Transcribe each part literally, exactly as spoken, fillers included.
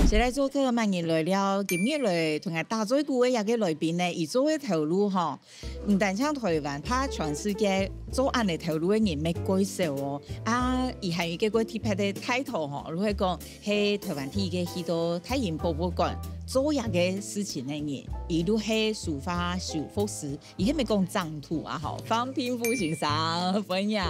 接下來做客，歡迎來尞。今日來同𠊎打嘴鼓个這個來賓呢，佢做个頭路吼，毋單淨臺灣，在全世界做恁樣頭路个人乜蓋少哦。啊，佢還有一個蓋特別个title吼，就係講係臺灣第一個去到大英博物館做這個事情个人，佢就係書畫修復師。 佢係毋係講掌圖啊？吼，方定富先生，歡迎。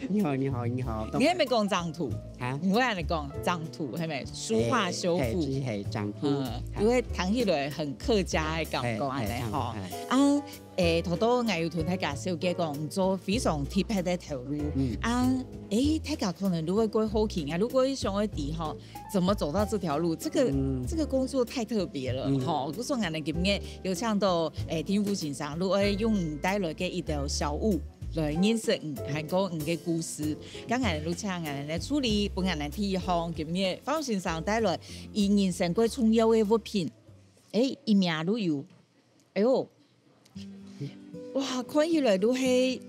你好，你好，你好。你係毋係講掌圖？啊？你會恁樣講掌圖，係毋係？書畫修復。係，係掌圖。嗯，因為聽起來很客家的感覺，係，恁樣吼。係。啊，誒，頭頭𠊎有同大家紹介講，你做非常特別的頭路。嗯啊，誒，大家可能都會蓋好奇啊，如果想要知吼，怎麼走到這條路？這個、嗯這個工作太特別了，嗯吼。故所𠊎等今日有請到，誒，定富先生，就愛用你帶來个一條小物來認識你，還有你个故事。剛才就請𠊎等个助理，分𠊎等第一項，今日方先生帶來，佢人生蓋重要个物品。誒，佢名就有，哎喲， 哇，看起來都係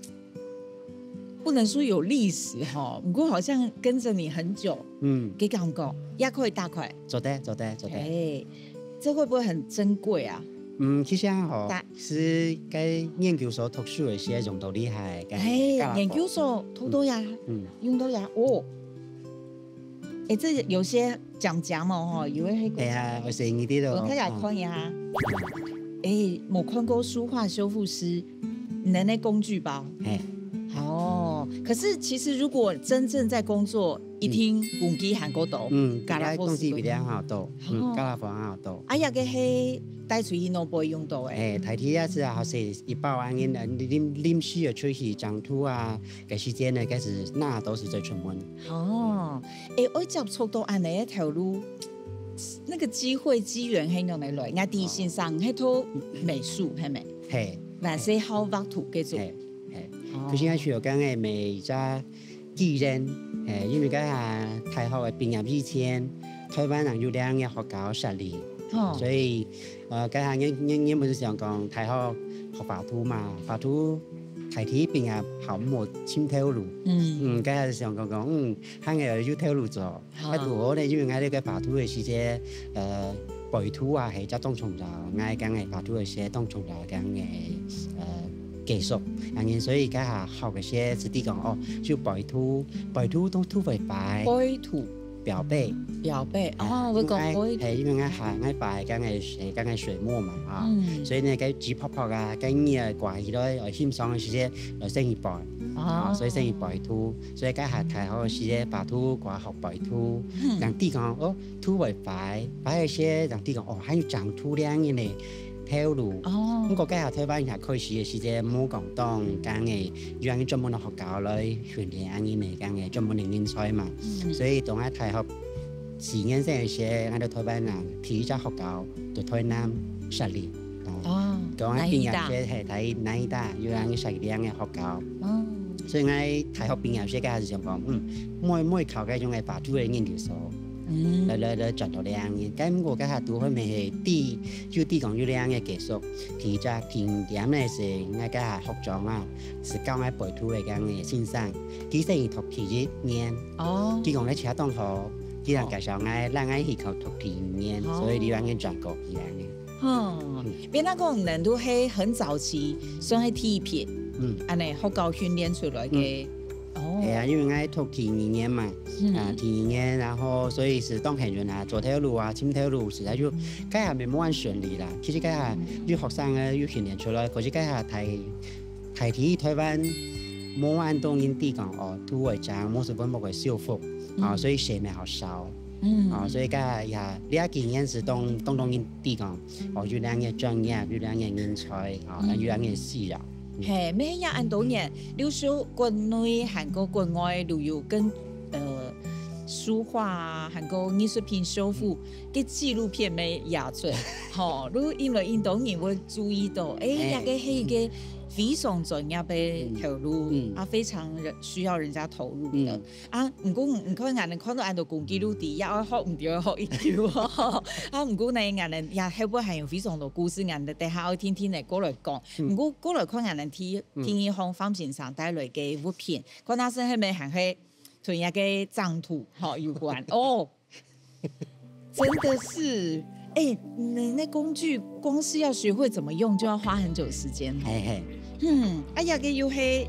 不能說有歷史吼，不過好像跟著你很久嗯，个感覺，也可以打開。做得，做得，做得。哎，這會不會很珍貴啊？嗯，其實啊吼大，係該研究所讀書个時節用到厲害，該哎，教學研究所讀到呀，嗯，用到呀，哦。哎，這有些講講嘛吼，有的係係啊，我先你知道。我大家看一下。哎，沒看過書畫修復師，你的那工具包。係，哦，可是其實如果真正在工作，一定工具還夠多。嗯，加拉佛斯該東西比較好多，哦嗯，加拉佛斯好多。啊，這個係帶出去都不會用到誒。哎，大體也係啊，係一包啊，人臨臨時个出去長途啊，个時間呢，該係那都係最出門。哦，誒，愛接觸到恁樣个頭路，那個機會機緣係仰般來？𠊎知先生係讀美術，係無？係，還係好畫圖个做。係係。哦可是𠊎需要講个每一隻技能，誒，因為該下大學个畢業以前，台灣人有兩個學校設立，哦所以呃，該下原原原本係想講大學學畫圖嘛，畫圖大體畢業後無尋頭路，嗯，嗯，該下係想講講，嗯，還係有頭路做。好該拄好呢，因為𠊎這個畫圖个時節，呃，背圖啊，係隻當重要，𠊎講个畫圖个時節當重要，講个呃技術，恁樣，所以該下學个時節係知講哦，就背圖，背圖都都會擺，背圖表背。表背，哦，會講背圖。係因為𠊎下𠊎擺講个係講个水墨嘛啊，嗯所以呢，該紙薄薄啊，該泥啊掛起來，呃，欣賞个時節來先去背。啊，哦，所以先去背圖，所以該下大學个時節，畫圖掛學背圖，嗯人知講哦，圖會擺，擺个時節，人知講哦，還有長途兩年个頭路。哦不過該下台灣也開始个時節，無講當講个，有人專門个學校來訓練恁樣个講个專門个人才嘛。嗯所以當𠊎大學四年生个時節，𠊎到台灣人第一隻學校在台南設立。哦，哦，講𠊎畢業時係在南藝大，有人設立兩個學校。哦，所以𠊎大學畢業時，該下係想講，嗯，每每考該種个畫圖个研究所，嗯來來來轉到兩年。該毋過該下讀後面係第就第講有兩個結束，第一隻第二年个時，𠊎該下學長啊，係教𠊎背圖个該個先生，佢先去讀第一年，哦，佢講咧其他同學，佢人介紹𠊎，讓𠊎去考讀第二年，哦所以你兩年轉過去兩年。哦，變到講人都係很早期，算係第一批，嗯，恁呢學校訓練出來个，哦，係啊，因為𠊎讀第二年嘛，嗯啊，第二年，然後所以係當幸運啊，做頭路啊，尋頭路，實在就該下無恁順利啦。其實該下有學生啊，有訓練出來，可是該下大大體台灣無恁多人知講哦，圖會講，無係文物个修復啊，嗯所以學名好少。嗯啊，所以該也這幾年係當當多人知講，哦，有兩個專業，有兩個人才，啊，嗯有兩個需要。嘿，乜也恁多年，例如說國內還過國外都有跟呃書畫啊，還過藝術品修復个紀錄片乜也出，吼，都因為恁多人會注意到，誒，哎這個係一個非常專業个頭路，嗯啊，非常人需要人家投入的。嗯啊，毋過你看，𠊎等看到恁多古蹟路底，也愛學毋對，愛學一久。啊，毋過呢，𠊎等也後背還有非常多故事，𠊎等等下愛定定仔過來講。嗯毋過過來看，𠊎等第第一項方先生帶來个物品，看下先係毋係還係同一個長途吼有關哦。真的是，哎，你那工具光是要学会怎么用，就要花很久时间。嘿嘿。嗯，哎呀，个又黑，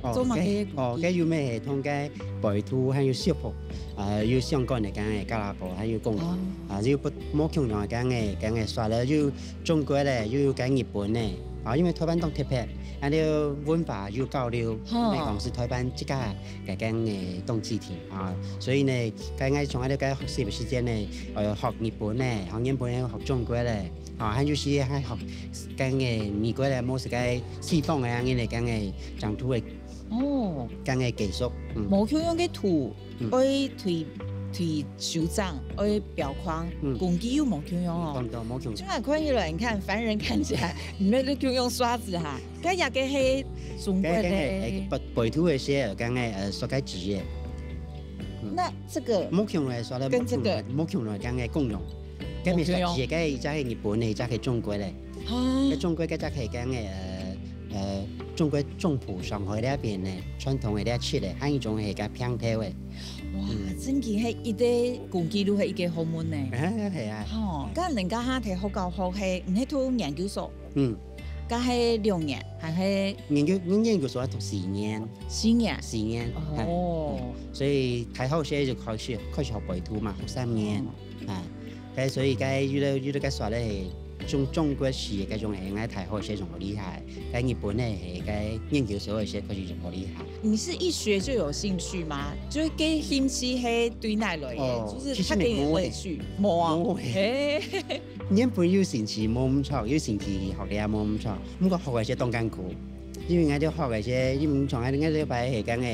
哦，做麼个該哦，該有咩係同該背土還有修復，呃，有相關个講个加拉布，還有工具，哦啊，有不無共樣个講个講个刷了，有中國个，又有講日本个，啊，因為台灣當特別，啊，你文化有交流，吼你講是台灣自家个講个當主體啊，所以呢，該𠊎從該个學習个時間呢，呃，學日本个，學日本个，學中國个，啊，還有時還學講个美國个，無是該西方个，恁个講个長途个。哦，講个技術，嗯，無共樣个圖嗯，愛推推手掌，愛表框，嗯工具又無共樣哦。當多無共就。係看起來，你看凡人看起來，你們就用刷子哈，該也个係中國該講个个。誒，背背土个時講个呃，塑膠紙个，那這個無共來說了，跟這個無共來講个共用，該咪塑紙个，該一隻係日本个，一隻係中國个，啊該，中國該隻係講个呃呃中國中部上海那邊个傳統个那七个，還有一種係該平頭个，哇，真經係一個工具都係一個學問呢。啊係啊，吼，該人家哈在學校學係，毋係讀研究所，嗯。該係六年還係研究研究所讀四年，四年？四年。哦，所以大學時就開始開始學背土嘛，學三年啊。該所以該遇到遇到該說咧，中中國史該種係，該大學時仲好厲害，該日本个係該研究所个時開始仲好厲害。你是一學就有興趣嗎？就是該興趣係對哪來个？哦就是他給你的樂趣，無啊？無哎，原本有興趣無毋著，有興趣學个也無毋著，毋過學个時當艱苦。因為𠊎兜學个時，因為像𠊎𠊎兜排係講个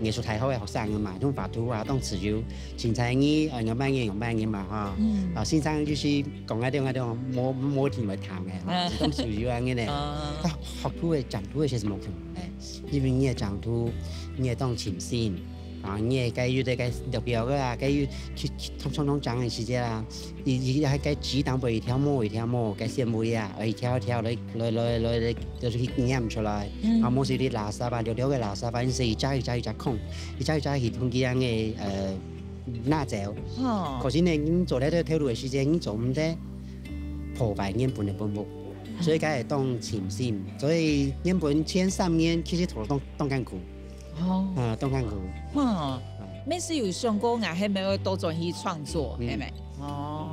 藝術大學个學生个嘛，種畫圖啊，當自由，凊彩你愛仰般个仰般个嘛哈。嗯啊，先生就是講𠊎兜𠊎兜無無聽會聽个哈，嗯係當自由恁个呢。啊啊，學圖个講圖个時無共个，因為你个講圖，你會當沉心。啊，你个該有个該綠綠个啊，該有去去通通通講个時節啊，伊伊還該紙當背一條毛一條毛，該纖維啊，一條一條來來來來來來去染出來，嗯啊，無是啲垃圾啊，綠綠个垃圾啊，你係一隻一隻一隻空，一隻一隻去同佢樣个呃拿走。吼可是呢，你做這個頭路个時間，你做毋得破壞原本个本物，所以該會當沉心。所以原本前三年其實頭當當艱苦，哦，啊，當艱苦。吼，每次有想過，𠊎係毋係愛倒轉去創作，嗯係無？哦，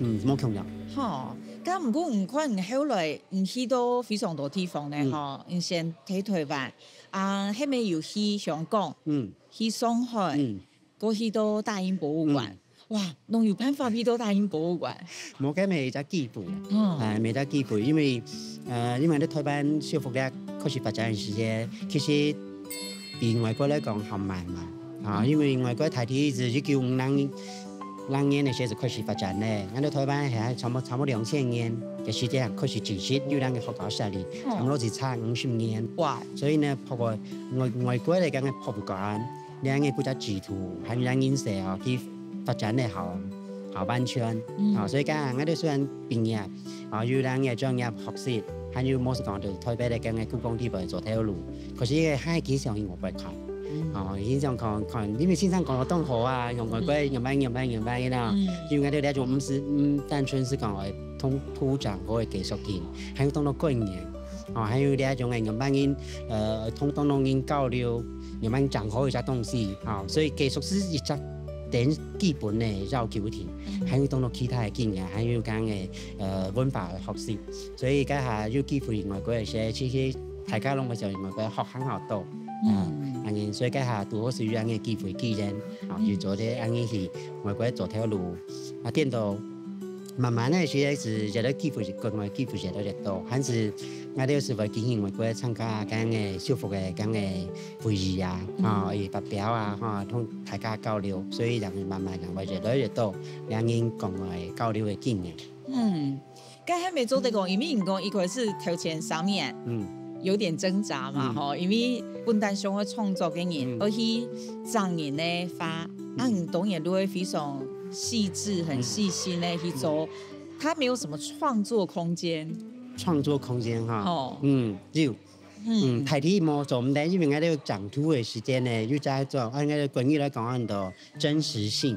嗯，無共樣。吼，該毋過你看你後來你去到非常多地方呢，嗯吼，你先去台灣，啊，後面又去香港，嗯去上海，嗯，過去到大英博物館嗯，哇，攏有辦法去到大英博物館，無該每一隻機會啊。嗯，啊，每隻機會，因為呃，因為你台灣修復了開始發展个時間，其實比外國來講較慢嘛。啊，因為外國大體係一九五零零年个時候就開始發展咧，𠊎兜台灣係差不多差不多兩千年个時間開始正式有兩個學校設立，差不多只差五十年。哇，所以呢，博物外外國來講个博物館，兩個國家制度，還有兩個社會去發展个好好完全。嗯啊，所以講，𠊎兜雖然畢業，啊，有兩個專業學習，還有無係講到台北來講个故宮地方做頭路，可是个還係想往外國看。哦，影響看看，因為先生講到當好啊，用外國用慢用慢用慢啦，因為𠊎兜這種毋係毋單純係講愛通土長好个技術性，還有當多觀念，哦，還有這種个用慢人呃通當多人交流，用慢講好一隻東西，哦，所以技術係一隻等基本个要求題，還有當多其他个經驗，還有講个呃文化个學習，所以該下有機會外國个時，其實大家攏會想外國學很好多。啊，嗯恁樣，所以該下拄好係有恁樣个機會機緣，啊，去做這恁樣去外國做頭路，啊，顛倒慢慢个時係越來機會，國外機會越來越多，還係𠊎兜係會經營外國參加恁樣个修復个恁樣个會議啊，啊，去發表啊，哈，同大家交流，所以人慢慢人會越來越多，兩人國外交流个經驗。嗯，該還無做得講，因為你講一開始頭前三年嗯。有點掙扎嘛，嗯吼，因為本來想愛創作个人，嗯愛去爭人个話，啊，你當然都會非常細緻、很細心个去做，他沒有什麼創作空間。創作空間哈。哦嗯，有。嗯，嗯大體無做毋得，因為𠊎兜講圖个時間呢，又在做，啊，𠊎兜國語來講很多真實性。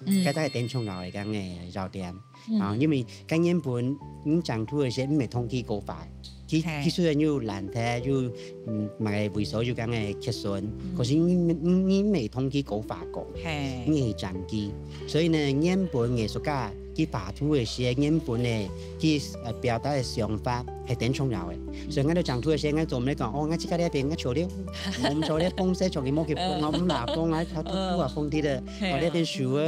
嗯。該大概等重要个講个要點。嗯。啊，因為該原本你種土个時，你毋係通去高發，其，嘿。其實有爛忒，有，嗯，麼个位所有講个缺損，嗯。可是你，你，你毋係通去高發過，嘿。你係長期。所以呢，原本藝術家去畫圖个時，原本呢，去，呃，表達个想法， 係等重要个。所以𠊎兜種土个時，𠊎做毋得講，哦，𠊎自家這片𠊎樹了，𠊎毋樹了，風勢長期無去風，𠊎毋拿風啊，它都不啊風的了，嘿啊。哦，這片樹啊，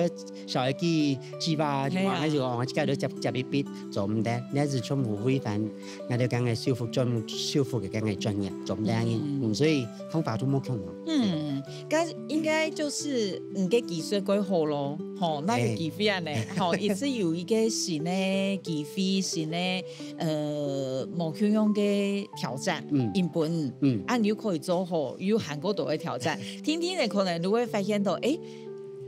少一支枝吧，嘿啊。還是哦，𠊎自家都接，接一筆，做毋得，你還是全部違反，𠊎兜講个修復專，修復个講个專業，做毋得恁樣。嗯。嗯，所以方法都無共樣。嗯，該應該就是你个技術過好咯，吼，那有機會恁樣，吼，一直有一個新个機會，新个 呃，無共樣个挑戰，嗯。因為，嗯。啊，你又可以做好，又還過多个挑戰。天天个可能你會發現到，誒，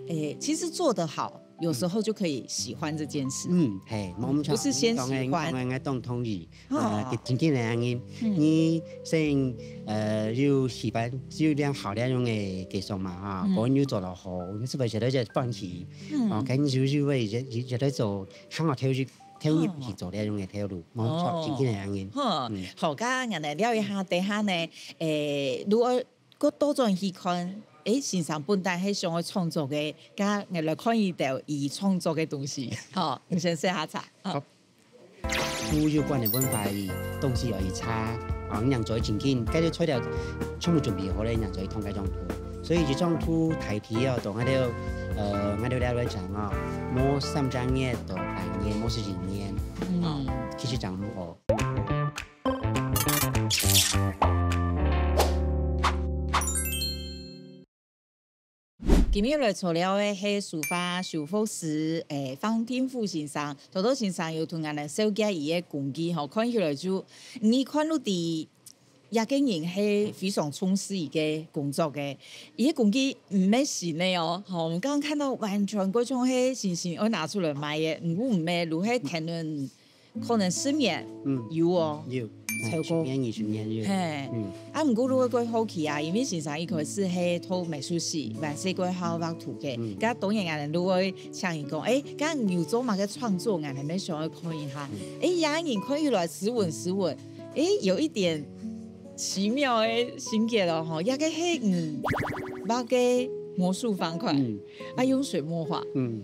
誒，其實做得好，有時候就可以喜歡這件事。嗯，係，無毋著，毋係先喜歡。當然，當然，𠊎當同意。哦。啊，真正个恁樣，嗯。你先，呃，有喜歡，有良好个恁樣个技術嘛，哈，嗯。個人有做到好，你係毋係覺得這歡喜？嗯。哦，跟住就會，就，就，就在做，還好頭去 投入去做這種个投入，無錯，哦。真正个恁樣。好，嗯。好，該𠊎來了解一下，等下呢，誒，如果過倒轉去看，誒，先生本來係想愛創作个，該𠊎來看佢兜佢創作个東西。好，你先說下茶。好。好。土有關个文化，伊東西愛去查，啊，你樣做正經，該个材料全部準備好了，你樣做去動該種土。 所以這種土大體哦，到𠊎兜，呃，𠊎兜了解講哦，無三隻月到半年，無十一年，嗯。哦，其實講無哦。今日來坐尞个係書畫修復師，誒，方定富先生。頭頭先生有同𠊎兜紹介佢个工具吼，看起來就，你看就知 這個人係非常重視佢个工作个，佢个工具毋係新个哦，吼，我們剛剛看到完全各種係新新愛拿出來賣个，毋過毋係，就係可能，可能十年，嗯。有哦，有，超過。哎，十年、二十年有。嘿，嗯。啊，毋過就會過好奇啊，因為先生一開始係讀美術系，還係過好畫圖个，嗯。該當然啊，就會請佢講，誒，該你有做麼个創作啊？𠊎兜想愛看一下。嗯。誒，這人看起來斯文斯文， 誒，有一點奇妙个心結咯吼，這個係，嗯，畫个魔術方塊，嗯。啊，用水墨畫。嗯。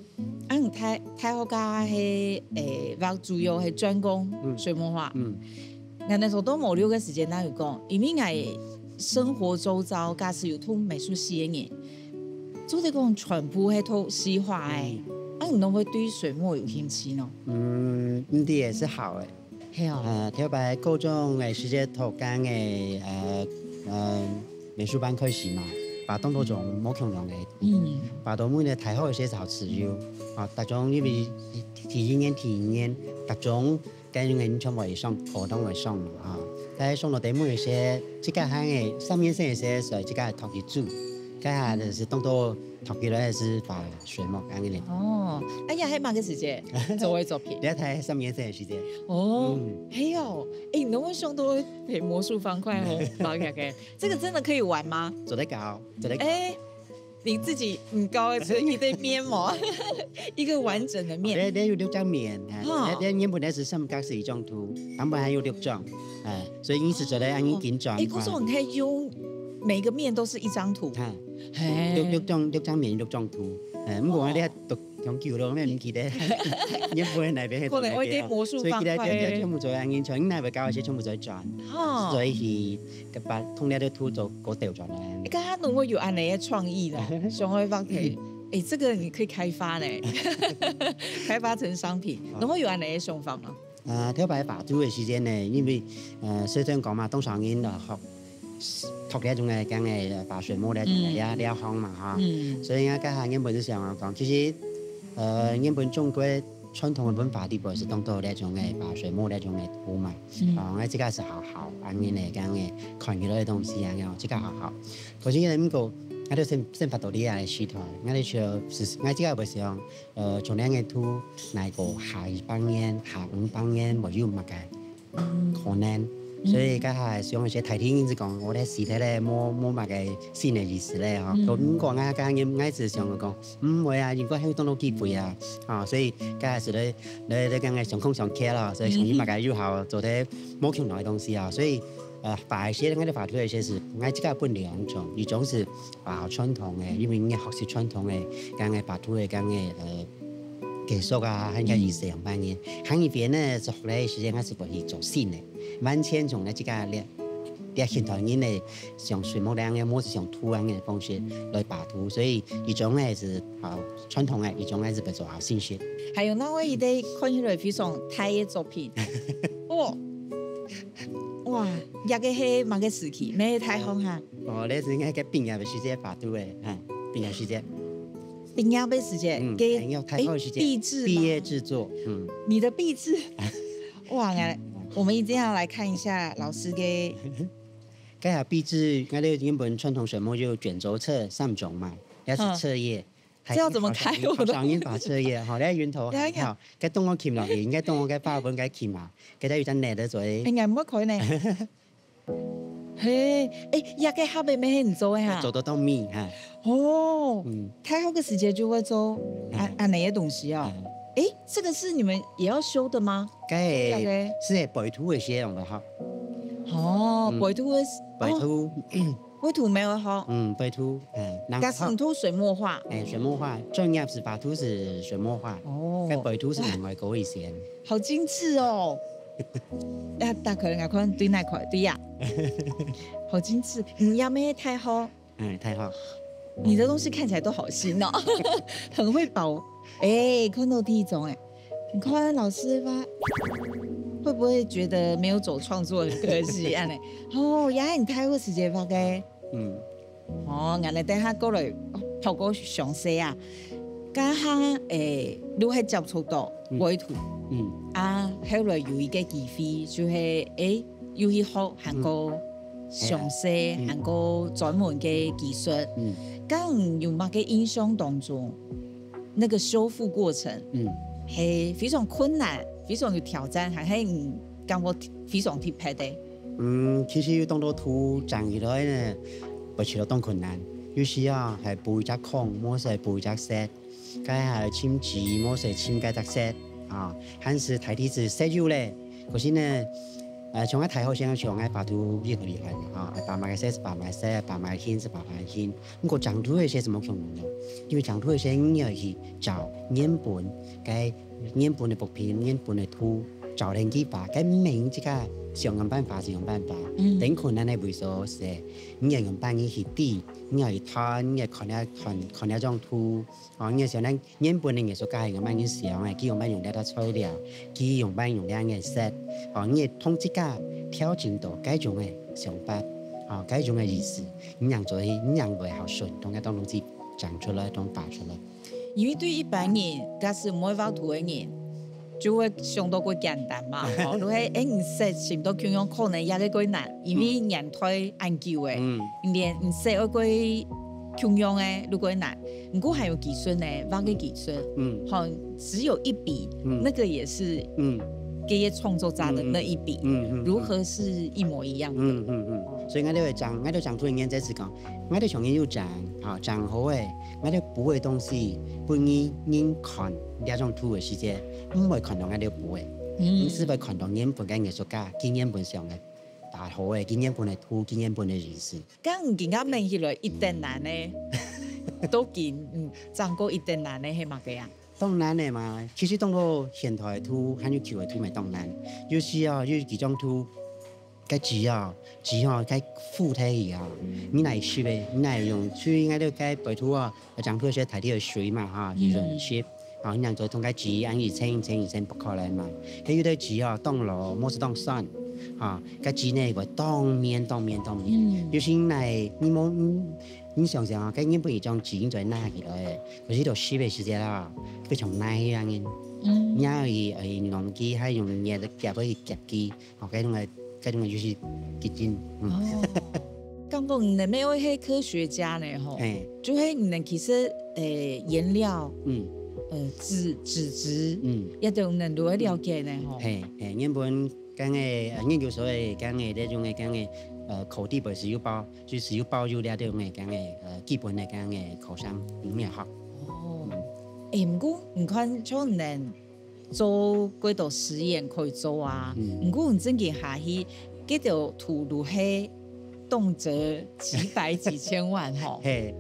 啊，你大，大學家係，誒，畫主要係專攻嗯。水墨畫。嗯。𠊎那時候都無留个時間，哪有講，因為𠊎生活周遭，假使有讀美術系个人，做得講全部係讀西畫个，嗯。啊，你都會對水墨有興趣呢？嗯，毋知也是好誒。 係哦。呃，頭擺高中个時節讀緊个，呃，呃，美術班開始嘛，畫當多種無共樣个。嗯。畫到尾呢，大學个時節就自由，啊，逐種因為第一年、第二年，逐種該種个全部會上，活動會上嘛，哈。但係上到第尾个時節，自家還个三年生个時節，所以自家讀一組，該下就是當多讀起來是畫 水墨恁樣个。哦，哎呀，還蠻个時節做个作品。你要大學三年生个時節。哦，嗯。係哦，誒，你會想到畫魔術方塊哦，畫个，這個真的可以玩嗎？做得搞，做得搞。誒，你自己毋搞个，所以你的面嘛，一個完整的面。你，你有六張面，哎，哈。你，你原本係三角形一張圖，原本還有六張，哎，所以你係做得恁樣緊轉。哦，誒，可是我們可以用每個面都是一張圖。哎。嘿。六，六張，六張面，六張圖。 誒，毋過𠊎這讀當久咯，𠊎毋記得。日本那邊可能會對魔術方塊。所以佢兜全部做恁樣，像𠊎會教个時全部做轉，哈。所以去把同樣个圖做過調轉來。誒，剛剛如果有恁樣个創意呢，想愛畫个，誒，這個你可以開發呢，開發成商品，好。然後有恁樣个想法嗎？ 啊，頭擺畫圖个時間呢，因為，呃，雖然講嘛，當少人，呃，學，讀這種个，講个，呃，畫水墨這種个，嗯。這，這行嘛，哈。嗯。所以啊，該下原本就想講，其實，呃，原本中國傳統个文化裡背係當多這種个畫水墨這種个圖嘛。嗯。啊，𠊎自家係好好，恁樣个，講个，看起來个東西啊，𠊎自家好好。可是呢，毋過，𠊎就先，先發到這个時代，𠊎就想，係，𠊎自家會想， 呃，從兩个圖，哪个下一百年、下五百年，會有麼个可能？所以該下想一些大體人就講，我咧死忒咧，無無麼个新个意思咧吼。嗯。毋過𠊎該人𠊎只想講，毋會啊，應該還有當多機會啊，啊，所以該下係咧咧咧跟个想空想開咯，所以想去麼个又好做得無共樣个東西啊，所以。呃，畫一些，𠊎个畫圖一些係，𠊎自家分兩種，一種係啊傳統个，因為𠊎學習傳統个，跟个畫圖个，跟个呃。 結束啊，還有一些樣般个。還一邊呢，就後來時間還係會去做新个，完全從那這个這這現代人个像水墨樣个，或是像圖樣个方式來畫圖，所以一種呢係啊傳統个，一種呢係比較好新式。還有哪位一个看起來非常大个作品？哦，哇，這个係麼个時期？乜係大學哈？哦，這係應該該畢業个時節畫圖个，哈，畢業時節。 畢業个時節，嗯，該，哎，要開會時節，哎，畢製嗎？畢業製作，嗯。你的畢製？哇，來，我們一定要來看一下老師个。該下畢製，𠊎兜原本傳統水墨有卷軸冊三種嘛，也係冊頁，嗯。這要怎麼開？我都，好像印刷冊頁，吼，該雲頭，哎呀，好，該動畫撳落去，應該動畫該畫本該撳嘛，該在有張net个做。哎，𠊎毋會開呢。 嘿，哎，這个盒仔乜係你做个哈？做到當美哈。哦，嗯。大學个時節就會做恁，啊。恁樣个東西哦。啊。哎，這個是你們也要修的嗎？該，這个。係背圖个時節用个哈。哦，嗯。背圖个時，背圖。哦，背圖無个吼。嗯，背圖，哎，然後。該係你做水墨畫。哎，水墨畫，專業係畫圖係水墨畫。哦。該背圖係另外个一些。 好精緻哦！啊，打開來看，對哪塊？對呀。好精緻，你也乜大學？嗯，大學。你的東西看起來都好新哦，很會保。哎，看到第一種哎，你看老師吧，會不會覺得沒有走創作很可惜？恁樣，哦，也係你大學時節畫个。嗯。 哦，𠊎等下過來，哦，透過詳細啊，該下，誒，你係接觸到，嗯。繪圖，嗯。啊，後來有一個機會，就係，誒，又去學還過詳細，嗯。還過專門个技術。嗯。該你有麼个印象當中，那個修復過程，嗯。係非常困難，非常有挑戰，還係你感覺非常特別个？ 嗯，其實有當多圖整起來呢，會覺得當困難。有時啊，還補一隻空，無就係補一隻色，該還尋紙，無就係尋該隻色，啊，還係大體係色有咧。可是呢，呃，像𠊎大學生，像𠊎畫圖也很厲害的，啊，畫麼个色係畫麼个色，畫麼个形係畫麼个形。毋過整圖个時節係無共樣个，因為整圖个時節你愛去找原本該 原本个物品、原本个圖，找人去畫，該毋係自家想个辦法就有辦法。嗯。等困難个位所係，你愛用辦法去知，你愛去看，你愛看了看，看了張圖，哦，你愛想咱原本个藝術家係用辦法去想个，佢用辦法用這个材料，佢用辦法用這个色，哦，你愛同自家調整到該種个想法，哦，該種个意思，你正做得，你正會好順，同該當東西整出來，同畫出來。 因為對一般人，假使毋會畫圖个人，就會想到較簡單嘛，吼，就係，誒，你色尋到共樣，可能也較難，因為年代恁久誒，嗯。連你色愛較共樣誒，就較難。毋過還有技術呢，畫个技術，嗯。吼，只有一筆，嗯。那個也是，嗯。這個創作者的那一筆，嗯，嗯，嗯。如何是一模一樣的？嗯，嗯，嗯。所以𠊎兜會講，𠊎兜講圖个原則係講， 𠊎兜想研究整，吼，整好个，𠊎兜補个東西，分你人看這張圖个時節，毋會看到𠊎兜補个，嗯。你只會看到原本个藝術家，佢原本想个，畫好个，佢原本个圖，佢原本个意思。該你今下問起來一定難呢，都緊，嗯，整過一定難呢，係麼个啊？當難个嘛，其實當多現代个圖，還有舊个圖乜當難。有時啊，有幾張圖， 該紙啊，紙啊，該浮忒去啊，你哪會濕个？你哪會用水，𠊎兜該背圖啊，整圖个時節大體有水嘛，哈，嗯。有水濕，啊，你正做同該紙恁樣一層一層一層剝開來嘛。該有兜紙啊，當老，無就當酸，哈，該紙呢會當綿當綿當綿。嗯。有時你哪會，你無，你，你想想啊，該原本一張紙，你就拿起來，可是到濕个時節啦，非常耐个。嗯。你還愛，愛用佢，還用熱个夾去夾佢。 哦，該種个，該種个就是結晶，嗯。哦，感覺你等乜會係科學家呢，吼。嘿。就係你等其實，誒，顏料，嗯。呃，紙，紙質，嗯。也都能夠了解呢，吼。嘿，嘿，原本該个呃研究所个該个這種个該个呃課底背係有包，就係有包有這種个該个呃基本个該个課程，毋免學。哦，誒，毋過你看，像恁樣做幾多實驗可以做啊，毋過你正經下去，該條路係動輒幾百幾千萬吼，係，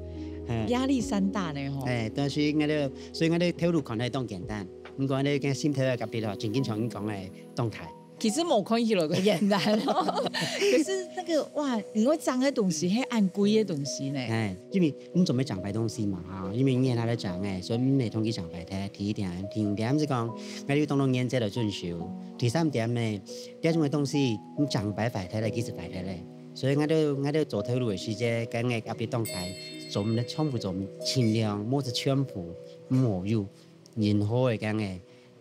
係。壓力山大呢吼。係，但是𠊎兜，所以𠊎兜頭路看來當簡單，毋過𠊎兜个心頭个壓力咯，正經像你講个當大。 其實無看起來个簡單咯，可是那個哇，你會講个東西，係恁貴个東西呢。哎，因為你準備講白東西嘛，哈，因為你也拿來講哎，所以你每通去講白的。第一點，第二點是講，𠊎有當多原則來遵守。第三點呢，這種个東西，你講白壞忒了，其實壞忒了。所以𠊎兜𠊎兜做頭路个時節，跟个壓力當大，做毋得全部做，盡量，莫是全部，毋好有任何个跟个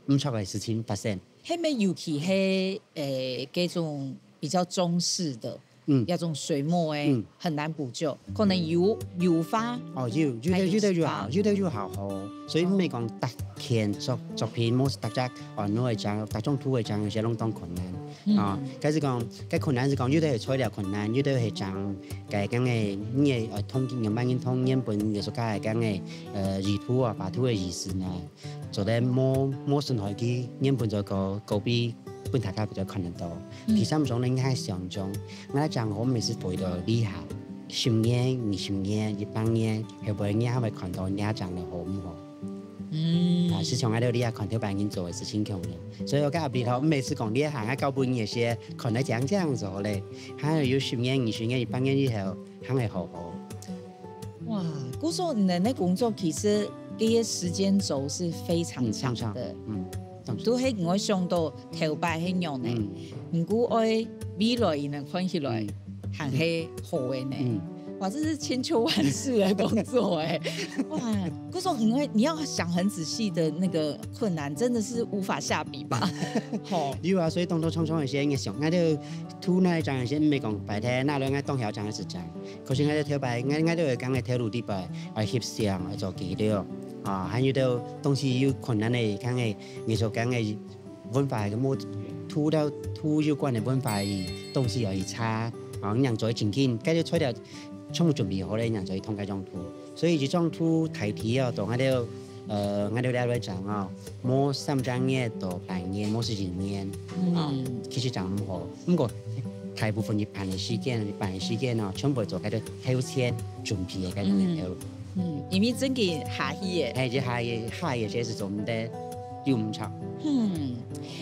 毋著个事情發生。 係毋係尤其係誒這種比較中式的，嗯，那種水墨誒，嗯，很難補救，可能油油畫，哦，有有的有的有好，有的有好好，所以毋係講逐件作作品，無是逐隻哦，你會講逐種圖會講，有些攏當困難啊。該是講，該困難是講，有的係材料困難，有的係講該講个你个呃通原本人通原本藝術家个講个呃意圖啊，畫圖个意思呢。 做得無無損害佢原本做个高比分大家比較看得到。第三種呢，𠊎想像，𠊎講好每次對到這下，十年、二十年、一百年，會毋會你還會看到你講个好毋好？嗯，啊，係像𠊎兜這下看頭擺人做个事情共樣。所以𠊎講阿比頭，每次講這下，𠊎教分你个時，看來講這樣做好咧，還有有十年、二十年、一百年以後，還會好好。 哇，故所你个工作其實這個時間軸是非常長的，嗯，當長，嗯，當長。都係𠊎想到頭擺係樣呢，嗯，毋過愛未來佢能看起來，嗯，還係好个呢。嗯，哇，這是千秋萬世的工作哎。哇，故所你會你要想很仔細的那個困難，真的是無法下筆吧？吼，有啊，所以當多常常有些人想，那就突然講一些沒講白天，那人家當曉講的是講。 可是𠊎兜頭擺，𠊎𠊎兜會講个頭路裡背，愛翕相，愛做記錄，啊，還有兜東西有困難个，講个藝術講个文化个無，圖到圖有關个文化个東西愛去查，啊，你樣做正經，該兜材料全部準備好咧，你樣做去通該張圖。所以一張圖大體哦，到𠊎兜 呃，𠊎兜這位講哦，無三隻月到半年，無十一年，啊，其實講毋好。毋過大部分一半个時間，一半个時間哦，全部做該兜頭前準備个該種个頭。嗯，因為正經下去个。係，這下去下去，這係做毋得，又毋著。嗯，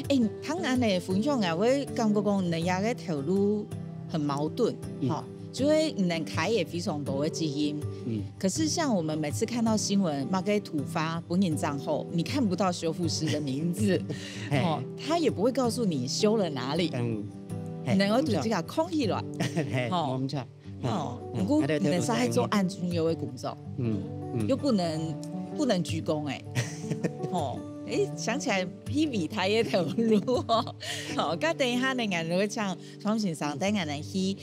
誒，聽恁呢分享啊，𠊎感覺講，你這个頭路很矛盾，吼。 就係你能開也非常多个基因。嗯，可是像我們每次看到新聞，麼个突發本人帳號，你看不到修復師的名字，哦，他也不會告訴你修了哪裡，嗯，你能夠對這個空起來，係，哦，無錯，哦，毋過你能上去做恁重要个工作，嗯，又不能不能鞠躬哎，哦，誒，想起來，比比他也頭路哦，好，該等一下呢，𠊎會請 張先生帶𠊎兜去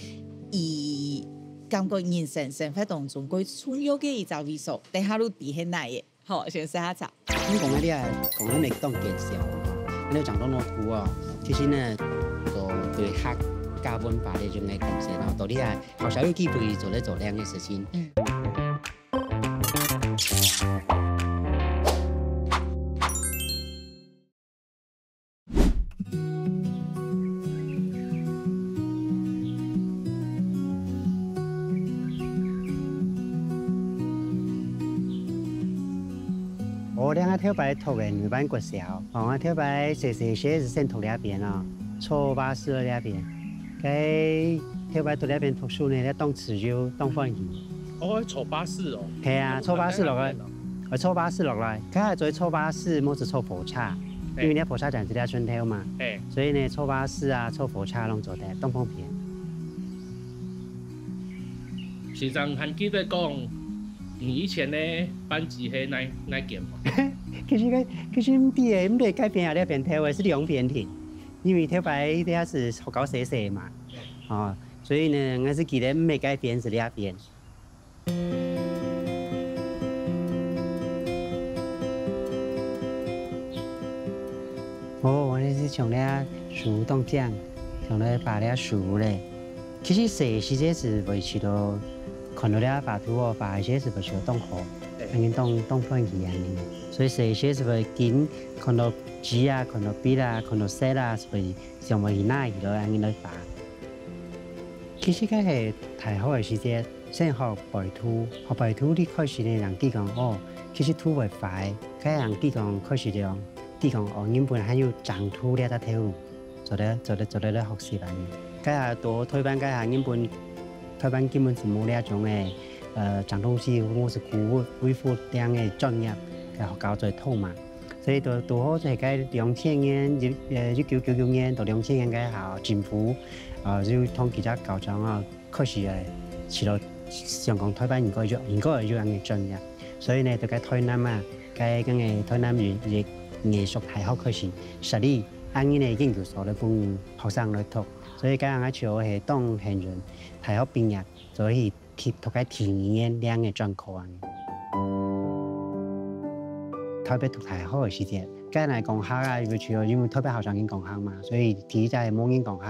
佢感覺人生生活當中最重要个一隻位所，等下路底係哪个？好，先食下茶。你講个這，講个乜當見笑，你講到老土哦，其實呢，就對客家文化个種个感受哦，到底啊，好少有機會做得做這樣个事情。嗯。 哦，這𠊎頭擺讀个女班國小，哦，𠊎頭擺細細時係先讀這片哦，坐巴士到這片。該頭擺讀這片讀書呢，這當自由，當歡喜。哦，坐巴士哦。係啊，坐巴士落來。 呃，坐巴士落來，佢還做坐巴士，毋係坐火車，因為你火車站係在村頭嘛，所以呢，坐巴士啊，坐火車攏做得，當方便。先生還記得講，你以前呢，班級係哪哪間無？其實个，其實毋知誒，毋知該片啊，這片頭誒，係兩片定，因為頭擺這係學校細細嘛，哦，所以呢，𠊎係記得毋係該片係這片。 哦，𠊎係從這樹當靚，想來把這樹咧。其實細个時節係會試著看著這花都哦，花个時節係會試著當好，恁樣當當歡喜恁樣。所以細个時節係會緊看著枝啊，看著筆啊，看著色啊，係會想會去拿起來恁樣來畫。其實該係大學个時節，先學背圖，學背圖你開始呢，人知講哦，其實圖會壞，該人知講開始就知講哦，原本還有長圖這隻頭。 做得做得做得來學習啊。該下到台灣該下，原本台灣根本就無這種个，呃，長東西或是古物恢復這樣个專業个學校做得讀嘛。所以到到好在該兩千年，一呃一九九九年到兩千年該下，政府啊就同幾隻校長啊，開始誒，試著想講台灣應該有應該有恁樣个專業。所以呢，就該台南啊，該該个台南藝藝藝術大學開始設立 恁樣个研究所來分學生來讀，所以該下𠊎就係當幸運，大學畢業就去去讀个第二年兩个專科恁樣。特別讀大學个時節，該下講客啊，因為就因為特別好想緊講客嘛，所以第一隻係無人講客，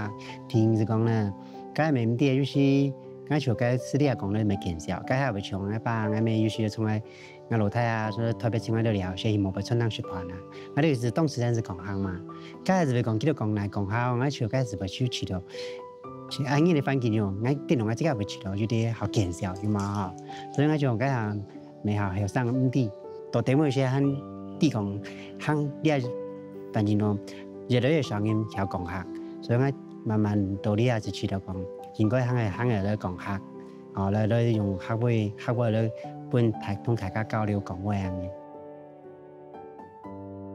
第二係講呢，該下毋知有時，𠊎就該私底下講了無見笑，該下會像𠊎爸𠊎姆有時從來 𠊎老弟啊，所以特別請𠊎兜尞，先去無愛出來食飯啊。𠊎兜係當時正係講客嘛，該下係會講，佢兜講來講客，𠊎就該時會就試著，係恁樣个環境喲，𠊎等於𠊎自家會試著有點好見笑，有無吼？所以𠊎就該下，乜好後生毋知，到底某一些還知講，行這環境咯，越來越少人曉講客，所以𠊎慢慢到這下就試著講，應該行个行个來講客。 哦，來來用客話客話來分大同大家交流講話恁樣。